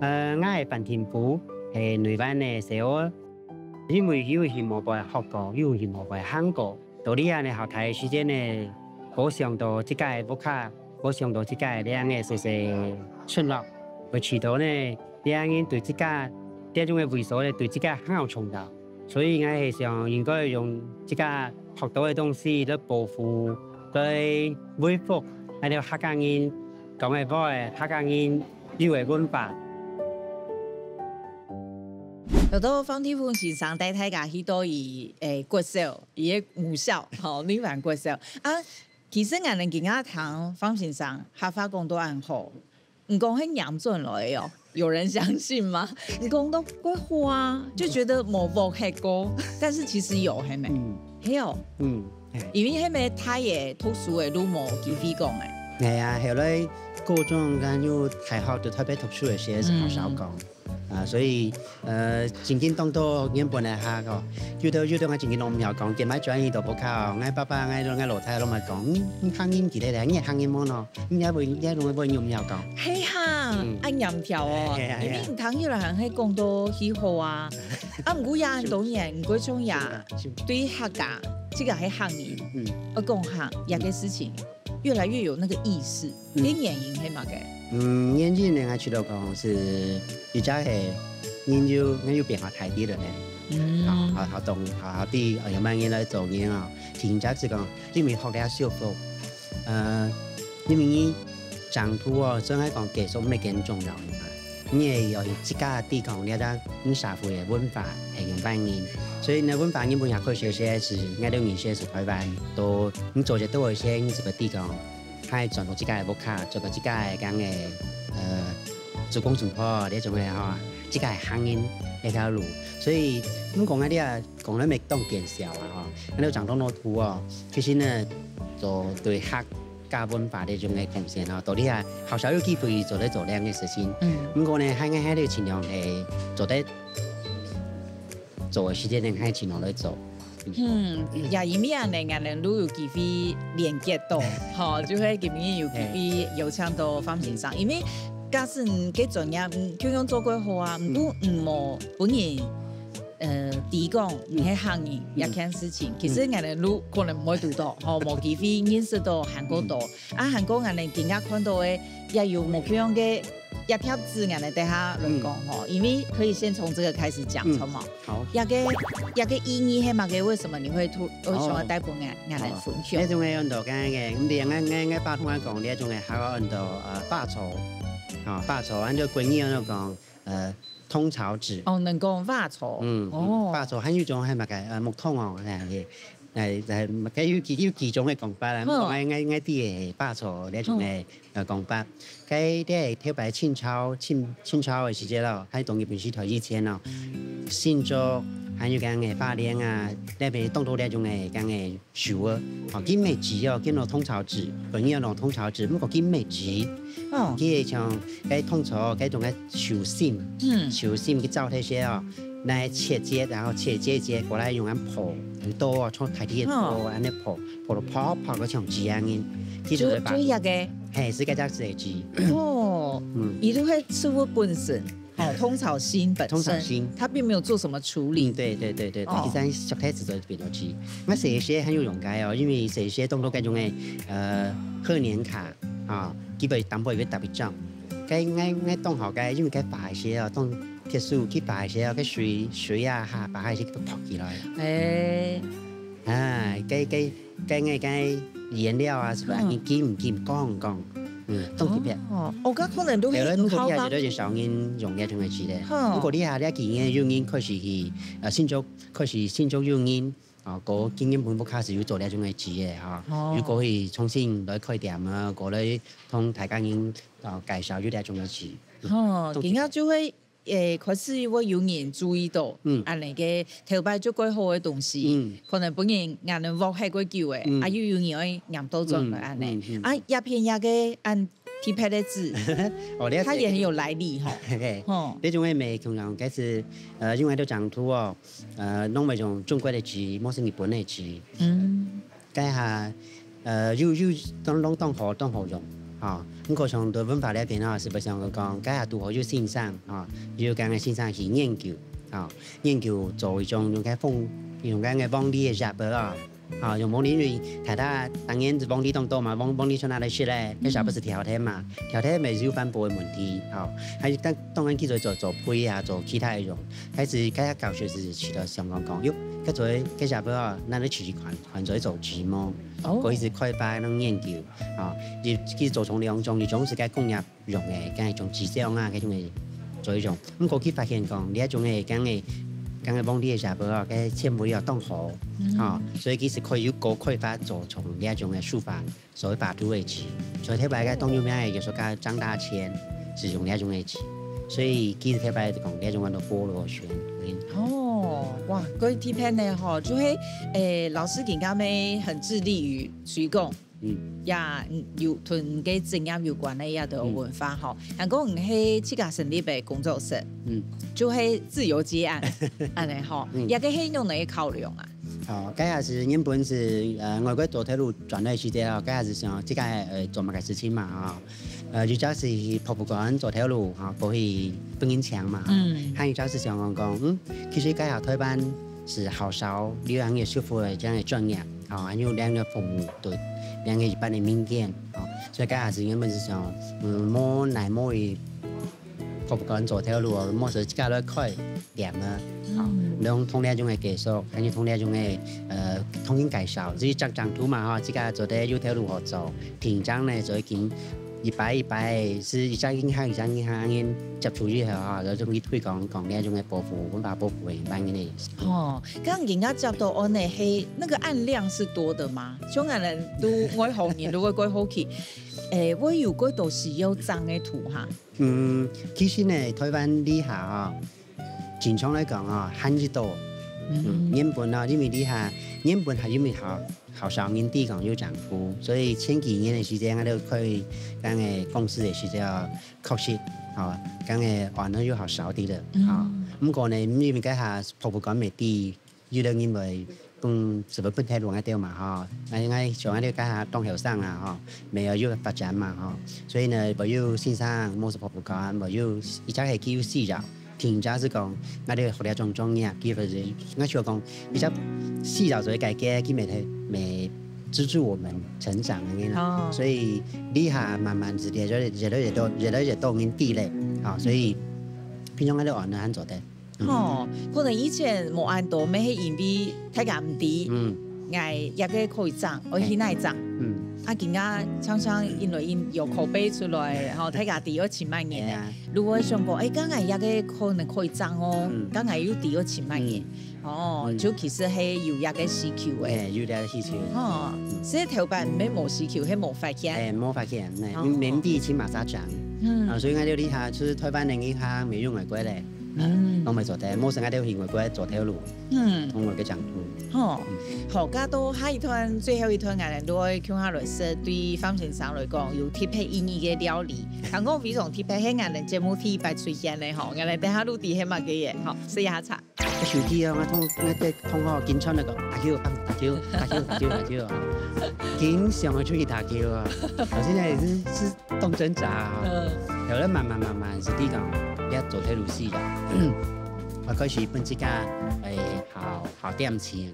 呃，𠊎係范天福，係內灣个細孲。因為有去無愛學過，有去無愛行過，到這下呢，較大个時間呢，無想到自家个屋下，無想到自家个兩个細細村落，會試著呢，這下人對自家這種个位所呢，對自家還有重要。 所以𠊎係想應該用自家學到个東西來保護、來維護𠊎兜客家人講个話、客家人有个文化。到到方天福先生帶大家去到佢个國小，佢个母校，吼，內灣國小。啊，其實𠊎等今下聽方先生客話講到恁好， 你講係拈轉來个哦，有人相信嗎？你講到國小啊，就覺得無學過，但是其實有，係無？嗯。係哦。嗯，係。因為係無大个讀書个路無機會講个。係啊，後來高中跟又大學都特別讀書个時節係較少講。嗯。啊，所以，呃，正經當多原本个客哦，有兜有兜𠊎正經攏毋曉講，今擺轉去到屋下哦，𠊎爸爸、𠊎老弟攏會講，嗯，你客人幾多咧？你客人無喏？ 你也會，你也會，會用毋曉講。係哈，嗯。恁嚴條哦，係啊，因為你聽起來還係講到幾好啊。啊，毋過也恁多年，毋過像也，是。對客家，這個係客人，嗯。愛講客，這個事情，越來越有那個意識。嗯。這原因係麼个？嗯，原因呢，𠊎覺得講係，一隻係，人有，人有變化大啲了呢。嗯。好，好，好懂，好，好知，哦，有麼人來做人哦。聽者係講，因為學了舒服， 呃，因為你長途哦，所以𠊎講繼續毋係恁重要个嘛。你係愛自家知講這隻你社會个文化係仰般形。所以呢，文化原本也開始个時節係，𠊎兜認識係台灣，到你做得到个時節，你就會知講，還係轉到自家个屋下，做到自家个講个，呃，祖公祖婆這種个吼，自家个客人這條路。所以，毋過𠊎這 講了乜當見笑啊吼，恁樣講到老土哦，其實呢，做對客家文化這種个貢獻吼，到這下好少有機會做得做這樣个事情。嗯。毋過呢，還還還盡量係做得做个時間呢，還盡量來做。嗯，也因為恁樣，𠊎兜有機會連結到，吼，就係今日有機會邀請到方先生，因為假使你个專業，嗯，共樣做過好啊，毋過毋無本人 呃，知講你係客人這件事情，其實𠊎兜路可能毋會堵到，吼，無機會認識到還過多。啊，還過𠊎兜今下看到个，也有無共樣个，也貼紙𠊎兜等下來講吼，因為可以先從這個開始講，嗯，好無？好。這個，這個意義係麼个？為什麼你會突，會想要帶分𠊎，𠊎兜分享？哦，這種个很多，剛剛个，你看，𠊎，𠊎，𠊎爸同𠊎講，這種个還有很多，呃，發愁，啊，發愁，俺就國語安到講，呃，通草紙。哦，人講瓦草。嗯，哦，瓦草還有一種還麼个，呃，木桶哦，哎，哎，哎，該有幾有幾種个講法啦。嗯，𠊎𠊎𠊎知个瓦草這種个，嗯，呃，講法。該在頭擺清朝清清朝个時節咯，還當日本時代以前咯，新竹還有講个花蓮啊，該片當多這種个講个 樹仔，吼，佢毋係紙哦，佢用通草紙，本來用通草紙，毋過佢毋係紙。哦，佢係像該通草該種个樹心，嗯，樹心佢做忒些哦，來切節，然後切節節過來用恁破，用刀啊，像大鐵刀恁樣破，破到破破个像紙恁樣，佢就會把，就一個，嘿，係該隻係紙。哦，嗯，佢就係樹仔本身。 哦，通草心本身，通草心，它並沒有做什麼處理。嗯，對對對對對，哦，其實削忒就變做紙。該寫一些很有用个哦，因為寫一些動作該種个，呃，賀年卡啊，基本擔保也特別重。該該該當好个，因為該畫一些哦，當特殊去畫一些哦，該水水啊哈，把它一些都泡起來。哎，啊，該該該該該顏料啊，是吧？嗯，你金金光光。 嗯，當特別。哦，哦，該可能都係有人講，你還覺得就少人用這種个紙咧。好，不過這下這幾年有人開始去，呃，新竹開始新竹有人，啊，過今年本部開始有做這種个紙个哈。哦，又過去重新來開店啊，過來同大家人啊介紹有這種个紙。哦，當特別。今下就會 誒，開始會有人注意到，嗯，恁樣个頭擺就蓋好个東西，嗯，可能本人𠊎等屋係蓋久个，嗯，啊又有人愛拈倒轉來恁樣，嗯嗯嗯，啊這片這個恁特別个紙，哦，這，它也很有來歷吼。嘿嘿，吼，這種个物通常該係，呃，因為都長途哦，呃，攏會用中國个紙，無係日本个紙。嗯。 該下，呃，又又當攏當好當好用，吼。毋過像對文化這片吼，係毋想講，該下拄好有先生，吼，有講个先生去研究，吼，研究做一種用該鳳，用該个黃梨个葉仔啊，吼，用黃梨，因為大大當然黃梨當多嘛，黃黃梨從哪裡食咧？該葉仔係挑忒嘛，挑忒乜有環保个問題，吼。還有當當然佢做做做被啊，做其他个用，但是該下教授係試著想講講，喲，該做該葉仔啊，拿來試試看。 還做一種紙模，哦，過一直開發攏研究，啊，佢佢做成兩種，一種係該工業用个，該種紙張啊，該種个做一種。毋過佢發現講，這種个，該个，該个黃梨个葉仔啊，該纖維啊當好，嗯，啊，所以佢係可以有高開發做成這種个書法，所謂畫圖个紙。所以特別个當有名个藝術家張大千係用這種个紙，所以佢特別講這種个菠蘿絃。哦，哇，該特別呢吼，就係，誒，老師今下乜很致力於 推廣，嗯，也有同个職業有關个這兜文化吼。嗯，還講你係自家成立个工作室，嗯，就係自由接案，恁樣吼，嗯，這个係用哪个考量啊？哦，該下係原本係，呃，外國做頭路轉來時節哦，該下係想自家，呃，做麼个事情嘛，吼。呃，有隻係博物館做頭路，吼，過去分人請嘛，吼。嗯，還有一隻係想講講，嗯，其實該下台灣係好少這樣个修復个這樣个專業。 吼，還有兩个服務，對，兩个一般个民間，吼，所以該下係原本係想，嗯，無奈無去博物館做頭路哦，無就自家來開店啊，吼，嗯，用同這種个技術，還有同這種个，呃，同人介紹，自家長長途嘛，吼，自家做得有頭路好做，平常呢，做緊 一擺一擺，係一隻銀行一隻銀行接觸以後哈，就去推廣講這種个保護，文化保護个方面个意思。哦，剛人家接到案呢，係那個案量是多的嗎？像𠊎等都外行人都會蓋好奇，誒，會有幾多需要整个圖哈？嗯，其實呢，台灣這下哈，正常來講哈，還係多。嗯，原本啊，因為這下原本還因為好 好少人知講有整圖，所以前幾年个時間，𠊎兜開該个公司个時節，確實，吼，該个案呢又好少滴了，吼。毋過呢，因為該下博物館乜知，有兜人會分，係分分頭路𠊎兜嘛，吼。𠊎𠊎像𠊎兜該下當後生啊，吼，乜有有發展嘛，吼。所以呢，會有先生，無係博物館，會有，而且係佢有需要。 聽者係講，𠊎兜學這種專業，其實係，𠊎想講，一隻四老歲个改革，佢乜係，乜資助我們成長个啦。哦。所以這下慢慢之間，越來越多，越來越多人知咧，啊，所以平常𠊎兜還做得。嗯。哦，可能以前無恁多，乜係因為大家毋知，嗯。𠊎這个可以整，愛去哪整。嗯。啊，今下常常因為因有口碑出來，吼，大家知愛尋麼人呢？係啊。如果想講，哎，剛才這個可能可以漲哦，嗯。剛才又知愛尋麼人。嗯。哦，嗯。就其實係有這個需求的。哎，有這個需求。哦，嗯。所以頭擺毋係無需求，係無發現。哎，無發現，哎，哦。毋知尋麼儕漲。嗯。啊，所以𠊎兜這下就係臺灣人一下，無用外國个。嗯。攏無做得，無成𠊎兜去外國做頭路。 嗯。通過个講，嗯。吼，嗯。好，該到下一段，最後一段，𠊎兜愛共下來食對范先生來講有特別意義个料理。聽講非常特別，係𠊎兜節目第一擺出現个吼，𠊎兜等下錄个係麼个耶？吼，試一下茶。該手機啊，𠊎通，𠊎在通話緊傳那個，打球，啊，打球，打球，打球，打球啊。緊想要出去打球啊。我現在也是，是 當掙扎啊。嗯。後來慢慢慢慢，實際上，也做頭路事啦。我開始分自家，哎，好，好點錢。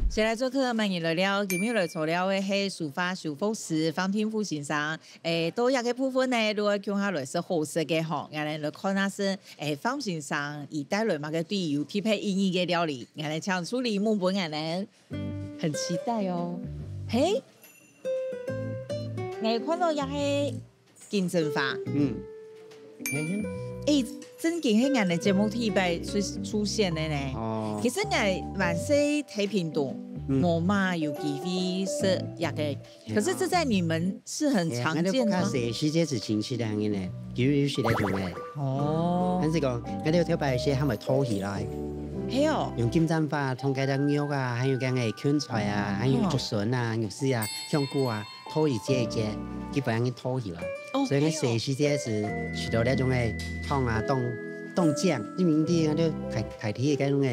先來做客，慢慢來尞。今日來坐尞个係書法修復師方定富先生。 誒，到這個部分呢，就愛共下來食好食个吼，𠊎兜來看下係，誒，方先生佢帶來麼个對有特別意義个料理，𠊎兜請助理問分𠊎兜。很期待哦。嘿，𠊎看到這係金針花。嗯。嘿嘿。誒，正經係𠊎兜節目第一擺出，出現个呢。哦。其實𠊎還細在屏東，嗯。無麼有機會食這個 可是這在你們是很常見嗎？哎，𠊎兜較細時節係親戚个人呢，有，有時來種个。哦。但是講，𠊎兜頭擺時還會拖起來。係哦。用金針花同該隻肉啊，還有該个芹菜啊，還有竹筍啊、肉絲啊、香菇啊，拖一節一節，基本上拖起來。哦，所以𠊎細時節係食到這種个湯啊，當，當靚，因為𠊎兜大，大體个該種个，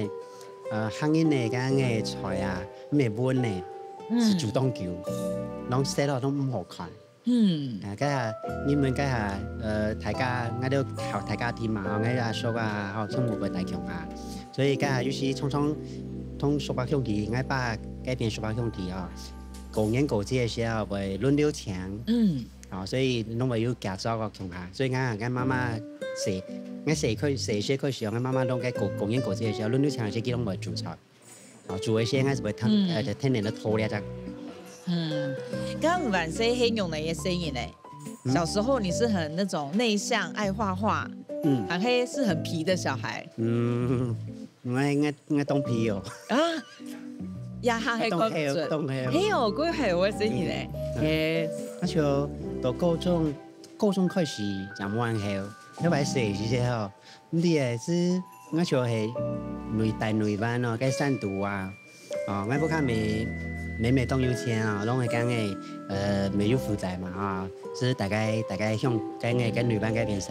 呃，客人个該个菜啊，毋係溫个。 嗯。係煮當久，攏食落都毋好看。嗯。啊，該下人們該下，呃，大家，𠊎兜好大家庭嘛，吼，𠊎阿叔啊，吼，全部會來共下。所以該下有時常常同叔伯兄弟，𠊎爸該片叔伯兄弟哦，過年過節个時候會輪流請。嗯。哦，所以攏會有家族个共下。所以𠊎，𠊎媽媽細，𠊎細開，細細開始哦，𠊎媽媽攏該過，過年過節个時候，輪流請个時節，佢攏會煮菜。 哦，煮个時節還係會聽，嗯。呃，天天都拖這隻。嗯，該你還細係仰仔个細人呢？嗯。小時候你是很那種內向、愛畫畫，嗯。還係，是很皮的小孩？嗯，𠊎，𠊎，𠊎當皮哦。啊，這下還看得出。當皮哦，當皮哦。係哦，過後个細人呢？嗯。嘿。而且到高中，高中開始就無恁好，後擺細時節吼， 毋知欸，係，𠊎就係內，大內灣哦，該山肚啊，哦，𠊎屋下姆，姆姆當有錢哦，攏係講个，呃，無有負債嘛，哦，係大家，大家向該个，該內灣該片徙。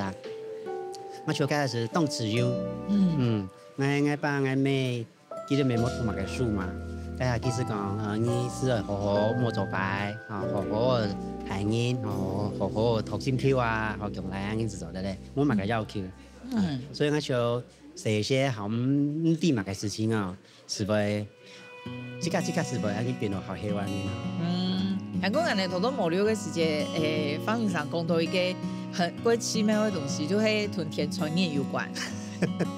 𠊎就該係當自由，嗯。嗯，𠊎，𠊎爸𠊎姆 佢兜乜無讀麼个書嘛。該下佢係講，呃，你係愛好好莫做歹，啊，好好个待人，好好，好好讀心臼啊，好將來恁樣子做得咧，無麼个要求。嗯。啊，所以𠊎就細時節好，毋，毋知麼个事情哦，係會，自家，自家係會恁樣變到好好玩个。嗯，還過𠊎兜頭頭無聊个時節，誒，方先生講到一個很，過奇妙个東西，就係同天穿日有關。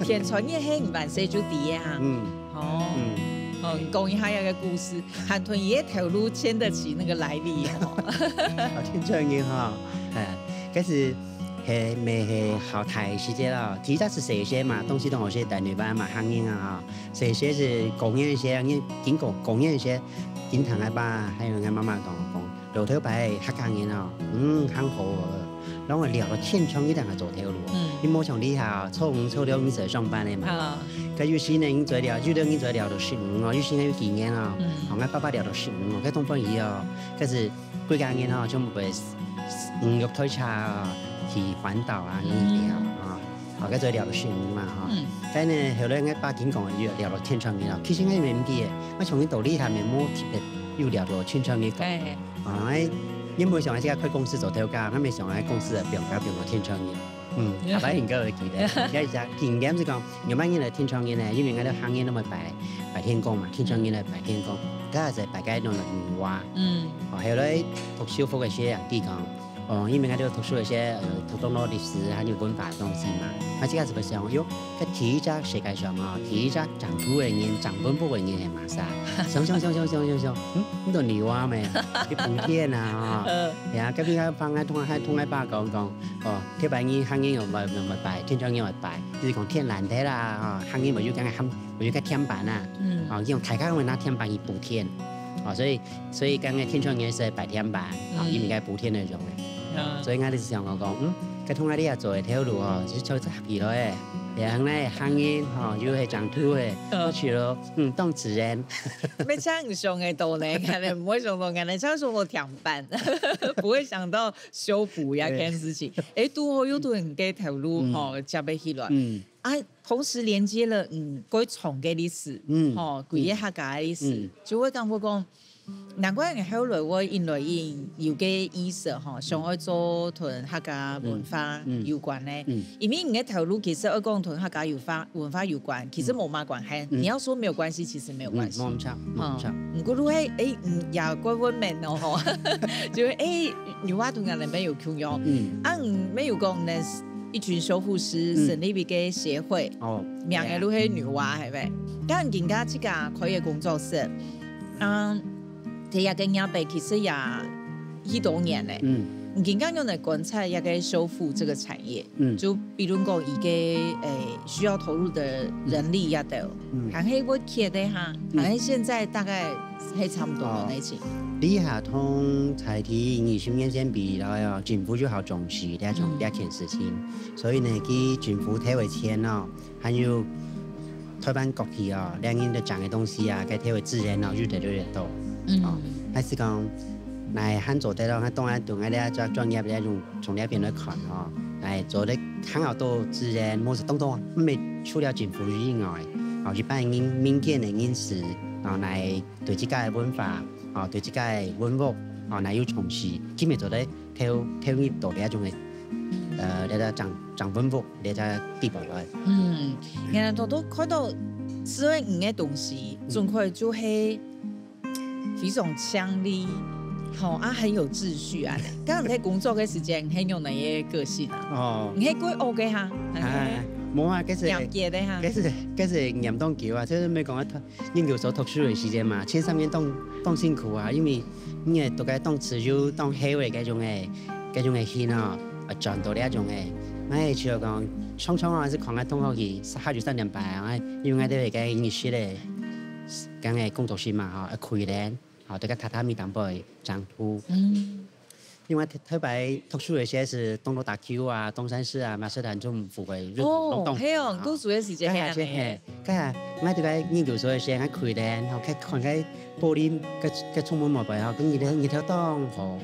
天穿日係你還細就知个哈。嗯。哦。嗯。哦，你講一下這個故事，還同佢个頭路牽得起那個來歷哦。哦，天穿日哈，哎，該係，係，乜係好大个時節咯。其實係細時節嘛，當時都好細，大內灣嘛，客人啊哈。細時節係過年个時節，經過過年个時節，經聽𠊎爸還有𠊎媽媽講，講， 老頭擺客家人哦，嗯，還好哦。然後尞到天穿日正做頭路哦。嗯。你無像這下哦，初五、初六你係上班个嘛。啊。該有時呢，你做尞，有个人做尞到十五哦，有時呢有幾年哦。嗯。哦，𠊎爸爸尞到十五哦，該當歡喜哦。該係歸家人哦，全部會，嗯，約台車哦，去環島啊，嗯。去尞哦。 哦，該做尞到十五嘛，吼。嗯。該呢，後來𠊎爸緊講，有尞到天穿日咯。其實𠊎也毋記得，𠊎從來到這下乜無特別有尞到天穿日過。哎。啊，𠊎原本想愛自家開公司做頭家，𠊎乜想愛公司个放假放到天穿日。嗯，嗯。後擺應該會記得。這一隻經驗係講，有麼人來天穿日呢？因為𠊎兜客人都會拜，拜天公嘛，天穿日來拜天公，該係拜該兩個女媧。嗯。哦，後來讀修復个時節，佢講，哦，因為𠊎兜讀書个時節，呃，讀當多歷史還有文化个東西嘛。啊，這下就會想，喲，該第一隻世界上哦，第一隻種土个人，種文物个人係麼儕？想想想想想想想，嗯，你都女娲咩？去補天啊，哈。嗯。對啊，隔壁个房還同還同𠊎爸講講，哦，頭擺人客人又毋會毋會拜，天上人會拜，就是講天爛忒啦，哈，客人無有該喊，無有該天板啊，嗯。哦，用大家會拿天板去補天，哦，所以 所以講个天上人係拜天板，啊，嗯。因為該補天个用个。嗯。所以𠊎就想講講，嗯，該同𠊎這下做个頭路哦，就做得合起來个。然後呢，行業吼，又係長途个，嗯。我覺得，嗯，當自然。沒想想得到呢，可能毋會想到，可能想說我天板，不會想到修補呀，對。這件事情。誒，拄好又對你个頭路，嗯。吼，接不起來。嗯。啊，同時連接了，嗯，歸重个歷史，嗯。吼，歸個客家个歷史，嗯。就會感覺講， 難怪你後來會因為因有个意識吼，想愛做同客家文化有關个。嗯，嗯。因為你个頭路其實愛講同客家有化，文化有關，其實無麼關係。嗯。你要說沒有關係，其實沒有關係。嗯，無毋著，無毋著。嗯，毋過如果，誒，嗯，也怪問難哦吼，就係，誒，你話同人哋沒有共樣。嗯。啊，嗯，沒有講呢，一群修復師，嗯。成立一個協會，哦，名个就係女媧，係無？但人家自家開个工作室， 啊，這下个業界其實也幾多年了。嗯。你剛剛有來觀察這個修復這個產業，嗯。就比如講一個，誒，需要投入的人力也得，嗯。還係會缺的哈，嗯。還係現在大概還差不多的那種。哦。這下同在地二十年前比來哦，政府就好重視這種，嗯。這件事情。所以呢，佢政府提个錢哦， 還有臺灣各地哦，兩人都種个東西啊，該體會自然哦，越來越多。嗯。哦，還係講，來還做得咯，還當然對𠊎這隻專業來用，從這片來看哦，來做得還好多自然，無係當多，毋係除了政府以外，哦，一般人民間个人士，哦，來對自家个文化，哦，對自家个文物，哦，來有重視，今日做得投投入到這種个，呃，這隻種種文物。 這隻地方來。嗯，原來都都看到，所以你个東西，嗯。總歸就係非常強力，吼，啊，很有秩序啊。剛剛在工作个時間，你係用哪個個性啊？哦。你係怪惡个哈？哎，無啊，該係，嚴格个哈？該係，該係嚴當久啊，就是沒講啊，他研究所讀書个時間嘛，前三年當當辛苦啊，因為你个讀个當自由、當好个該種个 該種个興哦，啊，轉到這種个，𠊎就講，常常啊，係看个同學去下晝三點半啊，因為𠊎兜个日式个，講个工作室嘛，吼，啊，開練，吼，這個榻榻米當背長途。嗯。因為頭頭擺讀書个時節係當多打球啊，東山市啊，馬術團中午會，哦，係哦，讀書个時節該下係恁樣个。該下，𠊎這個研究所个時節，𠊎開練，吼，看看該玻璃，該該窗門外背吼，跟日頭日頭當好。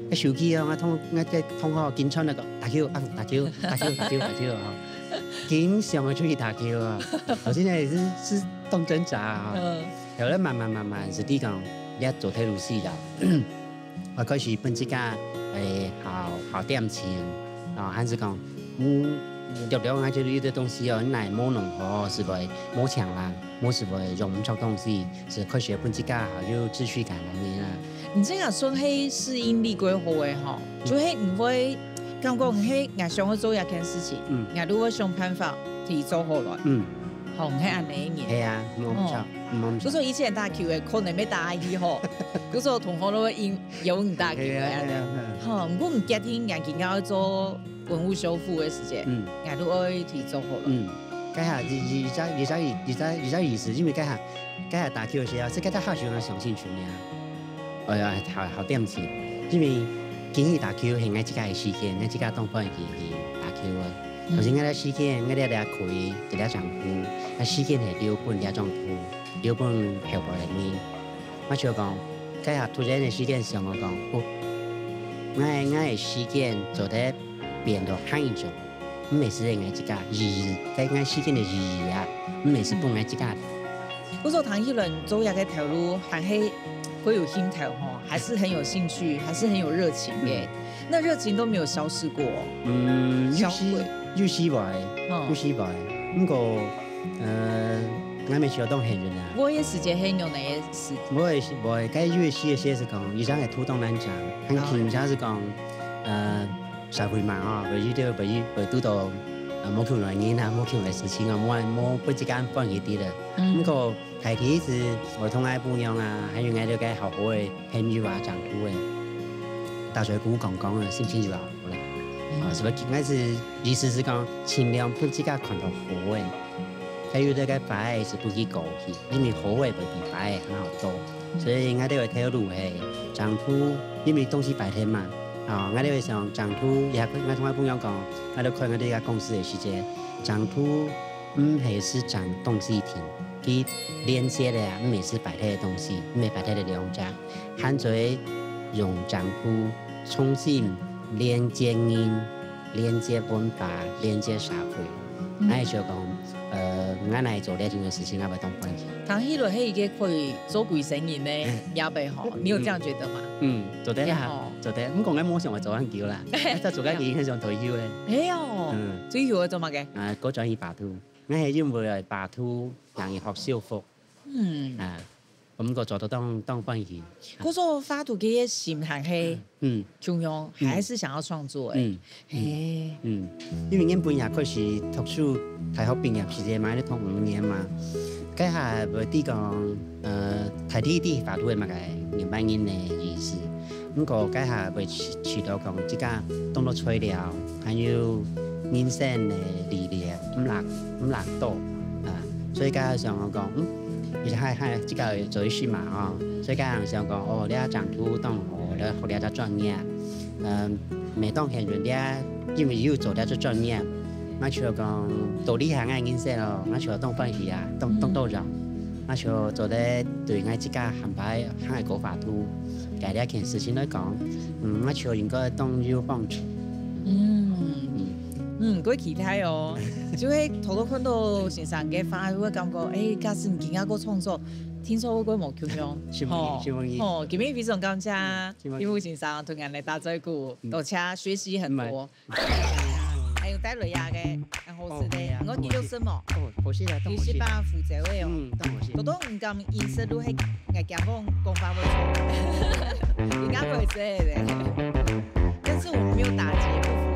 个手機哦，𠊎同𠊎个同學緊傳來講，打球啊，打球，打球，打球，打球吼，緊想愛出去打球啊。我現在也是是當掙扎啊。嗯。後來慢慢慢慢係知講，你愛做頭路事啦。我開始分自家誒好好點錢，啊，還係講，嗯，逐逐啊，就有兜東西哦，你若無弄好，係會無強啦，無係會用毋著東西，係開始分自家好有秩序感个人啊。 你這个算係適應力幾好个吼，就係毋會感覺係𠊎想愛做這件事情，嗯。𠊎就會想辦法去做好來。嗯。吼，你係恁樣个人。係啊，無毋著，哦。無毋著。就說以前打球个，可能愛打去吼，就說同學都會邀邀你打球个恁樣。係啊，係啊，係啊。吼，毋過毋決定，人家愛做文物修復个時節，嗯。𠊎就愛去做好來。嗯。該下，而而而且而且而且而且意思，因為該下該下打球个時候，係該下好想愛相信出名。 哎呀，好好點錢，因為今日打球係𠊎自家个時間，𠊎自家當歡喜去打球个。嗯。可是𠊎个時間，𠊎个這開，這个長途，𠊎時間係留分這種途，留分後背个人。我就講，該下突然个時間想我講，哦，𠊎𠊎个時間做得變到還一種。 毋係係𠊎自家意義，該𠊎時間个意義啊，毋係係分𠊎自家。故所聽起來做這个頭路還係會有興頭吼，還是很有興趣，還是很有熱情的。嗯。那熱情都沒有消失過哦。嗯，有時消退。有時會，哦。有時會。毋過，呃，𠊎乜係當幸運啊。𠊎个時節係用哪个時？𠊎个時，𠊎个該有个時个時係講，以前个土當難講，很輕，哦。以前係講，呃，社會嘛吼，會遇到會遇會堵到，呃，無共樣个人啊，無共樣个事情啊，無無分自家歡喜个。毋過大體係，𠊎同𠊎餔娘啊，還有𠊎兜个好好个朋友啊，長途个，打嘴鼓講講啊，心情就會好咧。啊，所以𠊎係意思係講，盡量分自家看到好个。 該有兜个壞个係分佢過去，因為好个會比壞个還較多。所以𠊎兜个頭路係長途，因為東西擺忒嘛。哦，𠊎兜會想長途，也𠊎同𠊎餔娘講，𠊎兜開𠊎兜个公司个時節，長途毋係係將東西停，佢連接个啊，毋係係擺忒个東西，毋係擺忒个兩隻，還做用長途重新連接人。 連接文化、連接社會。𠊎係想講，呃，𠊎來做這種个事情，𠊎會當歡喜。聽起來係一個可以做歸生人个業務吼，你有這樣覺得嗎？嗯，做得啦，做得。毋過𠊎無想愛做恁久啦，𠊎做到已經很想退休咧。哎喲，退休愛做麼个？啊，過轉去畫圖。𠊎係因為畫圖，然後學繡服。嗯，啊， 毋過做到當當歡喜。故所畫圖个心還係，嗯，共樣還係想要創作誒。嗯，嘿，嗯，因為原本也開始讀書，大學畢業時節嘛，咧讀五年嘛，該下會知講，呃，大體知畫圖係麼个人般人个意思。毋過該下會知知道講，自家當多材料， 還有人生个歷練，毋罅毋罅多啊。所以該下想講，嗯，其實還還自家做一息嘛吼。所以該下想講，哦，這長途當好，來學這隻專業。嗯，每當現在這，因為有做這隻專業，𠊎就講到這下𠊎人生咯，𠊎就當歡喜啊，當當多樣。 𠊎就做得對𠊎自家下擺還愛過畫圖，該這件事情來講，嗯，𠊎就應該當有幫助。嗯，嗯，嗯，過期待哦。就會偷偷看到先生个畫，會感覺，誒，假使你今日過創作，聽說會過無共樣。承蒙你，吼，承蒙你。吼，今日非常感謝，承蒙你。李武先生同𠊎來打嘴鼓，嗯。多謝，學習很多。嗯。 還有帶來呀个，很好食的。哦，對啊，我記得什麼？哦，好食啊，當好食。你係把福州的哦。嗯，當好食。多多毋敢飲食都係，𠊎驚講講話會錯。應該會係的。但是我沒有打擊，不服